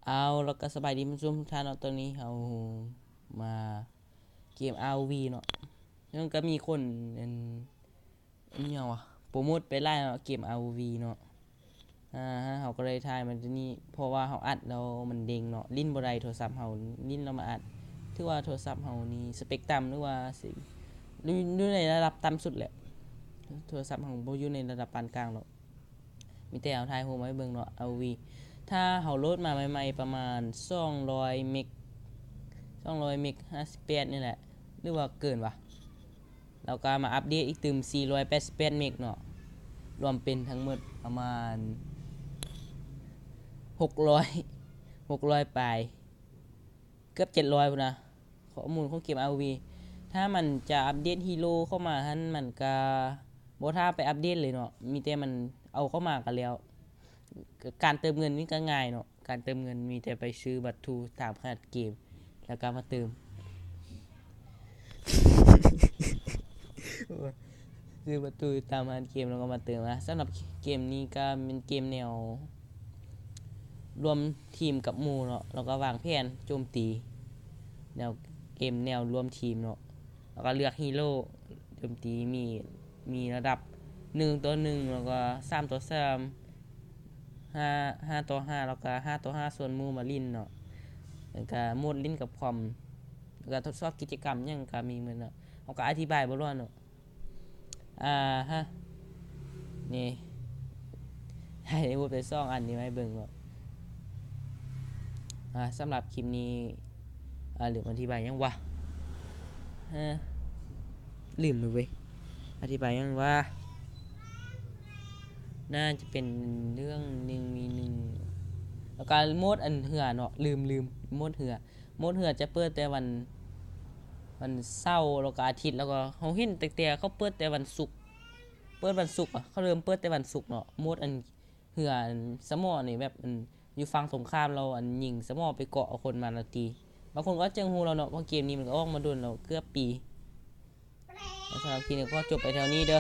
ເອົາ ແລ້ວກໍສະບາຍດີທ່ານຜູ້ຊົມທຸກທ່ານເນາະ. ຕອນນີ້ເຮົາມາເກມ ອາຣ໌ໂອວີ ເນາະ. ມັນກໍມີຄົນ ອັນ ອີຫຍັງວະ ໂປຣໂມດໄປຫຼາຍເນາະ ເກມ ອາຣ໌ໂອວີ ເນາະ. ອາ ເຮົາກໍເລີຍຖ່າຍມາຕົວນີ້ ເພາະວ່າເຮົາອັດແລ້ວມັນເດ້ງເນາະ ຫຼິ້ນບໍ່ໄດ້ໂທລະສັບເຮົາ ຫຼິ້ນແລ້ວມາອັດ. ຖືວ່າໂທລະສັບເຮົານີ້ສະເປັກຕ່ຳ ຫຼືວ່າຊິ ຢູ່ ຢູ່ໃນລະດັບຕ່ຳສຸດແຫຼະ. ໂທລະສັບເຮົາບໍ່ຢູ່ໃນລະດັບປານກາງດອກ. ມີແຕ່ເອົາຖ່າຍຮູບມາໃຫ້ເບິ່ງເນາະ ອາຣ໌ໂອວີ ຖ້າເຮົາໂຫຼດມາໃໝ່ໆ ປະມານສອງຮ້ອຍເມັກ ສອງຮ້ອຍເມັກ ຫ້າສິບແປດນີ້ແຫຼະ ຫຼືວ່າເກີນວະ. ແລ້ວກໍມາອັບເດດອີກຕື່ມ ສີ່ຮ້ອຍແປດສິບແປດເມັກເນາະ ລວມເປັນທັງໝົດປະມານຫົກຮ້ອຍ ຫົກຮ້ອຍປາຍ ເກືອບເຈັດຮ້ອຍພຸ້ນນະ ຂໍ້ມູນຂອງເກມ ອາຣ໌ໂອວີ. ຖ້າມັນຈະອັບເດດຮີໂຣເຂົ້າມາຫັ້ນ ມັນກະບໍ່ຖ້າໄປອັບເດດເລີຍເນາະ ມີແຕ່ມັນເອົາເຂົ້າມາກະແລ້ວ. ການເຕີມເງິນນີ້ກະງ່າຍເນາະ ການເຕີມເງິນມີແຕ່ໄປຊື້ບັດທູຕາມຮ້ານເກມ ແລ້ວກໍມາເຕີມ ຊື້ບັດທູຕາມຮ້ານເກມ ແລ້ວກໍມາເຕີມ. ອາ ສຳລັບເກມນີ້ກໍແມ່ນເກມແນວລວມທີມກັບໝູ່ເນາະ ແລ້ວກໍວາງແຜນໂຈມຕີ ແນວເກມແນວລວມທີມເນາະ ແລ້ວກໍເລືອກຮີໂຣໂຈມຕີ ມີ ມີລະດັບໜຶ່ງຕໍ່ໜຶ່ງ ແລ້ວກໍສາມຕໍ່ສາມ ຫ້າ ຫ້າຕໍ່ຫ້າ ແລ້ວກໍຫ້າຕໍ່ຫ້າ ຊວນໝູ່ມາຫຼິ້ນເນາະ. ແລ້ວກໍໂໝດຫຼິ້ນກັບຄອມ ແລ້ວກໍທົດສອບກິດຈະກຳຫຍັງກໍມີໝົດເນາະ. ເຮົາກໍອະທິບາຍບໍ່ຫຼ້ວເນາະ. ອາຮະ ນີ້ ໃຫ້ເຮັດໄປສອງອັນນີ້ມາໃຫ້ເບິ່ງເນາະ. ອາ ສຳລັບຄລິບນີ້ ອາ ລືມອະທິບາຍຫຍັງວະ ຮະ ລືມເລີຍເວີຍ ອະທິບາຍຫຍັງວະ. ໜ້າຈະເປັນເລື່ອງໜຶ່ງມີໜຶ່ງ ແລ້ວກໍໂໝດອັນເຮືອເນາະ ລືມ ລືມ ໂໝດເຮືອ ໂໝດເຮືອຈະເປີດແຕ່ວັນ ວັນເສົາ ແລ້ວກໍອາທິດ ແລ້ວກໍເຮົາເຫັນຕັ້ງແຕ່ເຂົາເປີດແຕ່ວັນສຸກ ເປີດວັນສຸກ ເຂົາເລີ່ມເປີດແຕ່ວັນສຸກເນາະ. ໂໝດອັນເຮືອອັນສະໝໍນີ້ແບບ ອັນຢູ່ຝັ່ງຕົງຂ້າມ ແລ້ວອັນຍິງສະໝໍໄປເກາະເອົາຄົນມາແລ້ວຕີ. ບາງຄົນກໍອາດຈະຮູ້ແລ້ວເນາະ ເພາະເກມນີ້ມັນກໍອອກມາດົນແລ້ວ ເກືອບປີ. ແລ້ວສຳລັບຄລິບນີ້ກໍຂໍຈົບໄປເທົ່ານີ້ເດີ.